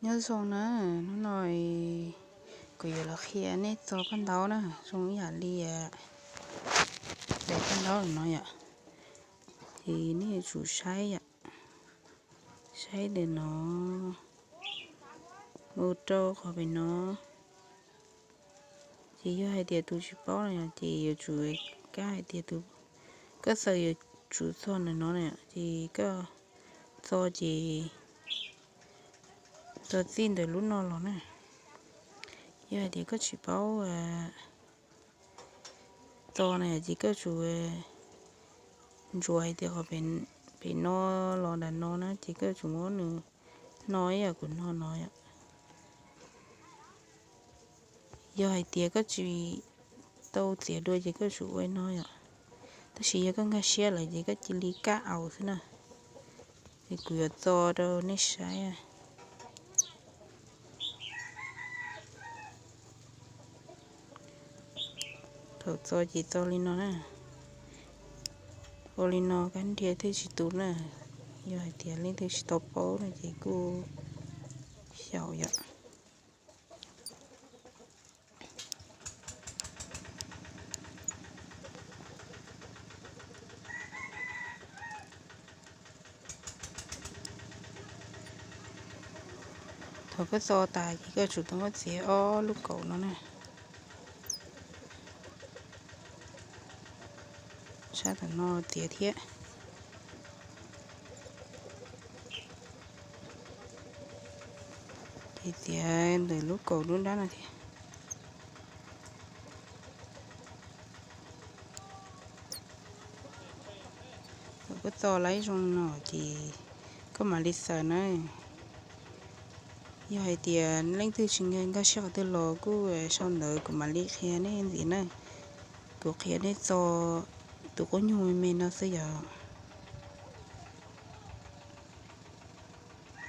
Nyob zoo na, hnub no kuv yuav los qhia nej txo paj ntaub na, zoo ib yam li daim paj ntaub no yom. Ces nej yuav tsum saib yom, saib ntawm no mus rau qhov pem no. Ces yog hais tias tus tsis paub na yom, ces yuav tsum kab hais tias tus, koj xaws yuav tsum txog ntawm no na yom, ces koj txo ces txo txij ntawm lub no los na. Yog hais tias koj tsis paub txo na yom, ces koj tsum ntsuas hais tias qhov pem no los nram no na, ces koj tsum muab nws no ib yam kuv no no yom. Yog hais tias koj tsis tau txiav dua ces koj tsum ua no yom. Tab sis yog koj nkag siab lawm ces koj cia li kab aus xwb na. Ces kuv yuav txo rau nej saib. Thaum txo ces txo li no na. Ua li no kab nriag thiaj tsis tu na. Yog hais tias leej twg tsis tau paub no ces kuj xyaum yom. Thaum koj txo tas ces koj tsum tau muab txiav ob lub kaum no na. Sab tom no txiav thiab. Ces txiav ntawm lub kaum lub nrab no thiab. Thaum koj txo laib zoo no ces koj mam li xaws na. Yog hais tias leej twg tsis nkag siab qhov twg los kuj sau ntawv kuv mam li qhia nej ntxiv na. Kuv qhia nej txo tus qub nyuj me me no xwb yom.